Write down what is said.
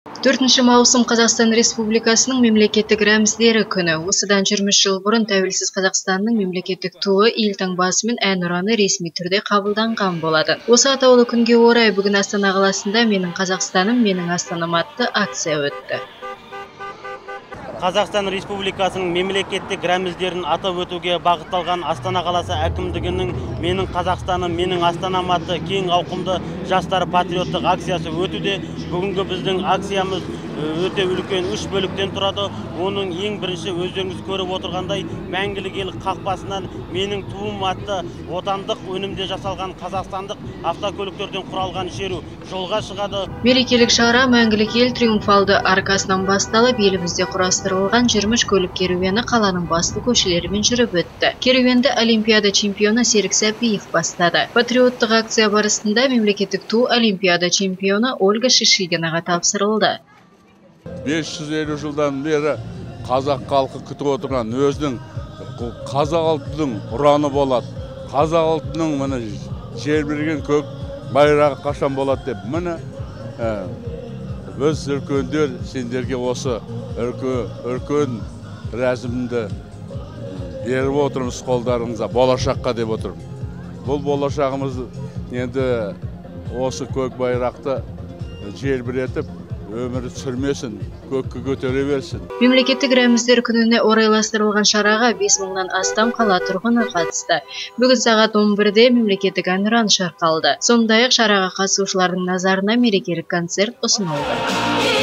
4 маусым Қазақстан Республикасының мемлекеттік рәміздері күні. Осыдан 20 жыл бұрын тәуелсіз Қазақстанның мемлекеттік туы, елтаңбасы мен әнұраны ресми түрде қабылданған болады. Осы атаулы күнге орай бүгін Астана қаласында «Менің Қазақстаным, менің Астанам» атты акция өтті. Қазақстан Республикасының мемлекеттік рәміздерін атап өтуге бағытталған Астана қаласы әкімдігінің «Менің Қазақстаным, менің Астанам» атты кең ауқымды жастар патриоттық акциясы өтуде. Бүгінгі біздің акциямыз өте үлкен үш бөліктен тұрады. Оның ең бірінші, өздеріңіз көріп отырғандай, Мәңгілік ел қақпасынан «Менің туым» атты отандық өнімде жасалған қазақстандық автокөліктерден құралған шеру жолға шығады. Мерекелік шара Мәңгілік ел триумфалды аркасынан басталып, елімізде құрастырылған 23 көлік керуені қаланың басты көшелерімен жүріп өтті. Керуенді Олимпиада чемпионы Серік Сәпиев бастады. Патриоттық акция барысында мемлекеттік ту Олимпиада чемпионы Ольга Шишигинаға тапсырылды. 550 жылдан бері қазақ халқы күтіп отырған өзінің қазақ ұлтының ұраны болады. Қазақ ұлтының, міне, желбіреген көк байрағы қашан болады деп, міне, біз, үлкендер, сендерге осы үлкен рәзімді беріп отырмыз қолдарыңызға, болашаққа деп отырмын. Бұл болашағымыз енді осы көк байрақты желбіретіп, өмір сүрмесін, көкке көтере берсін. Мемлекеттік рәміздер күніне орайластырылған шараға 5000-нан астам қала тұрғыны қатысты. Бүгін сағат 11-де мемлекеттік әнұран шырқалды. Сондай-ақ шараға қатысушылардың назарына мерекелік концерт ұсынылды.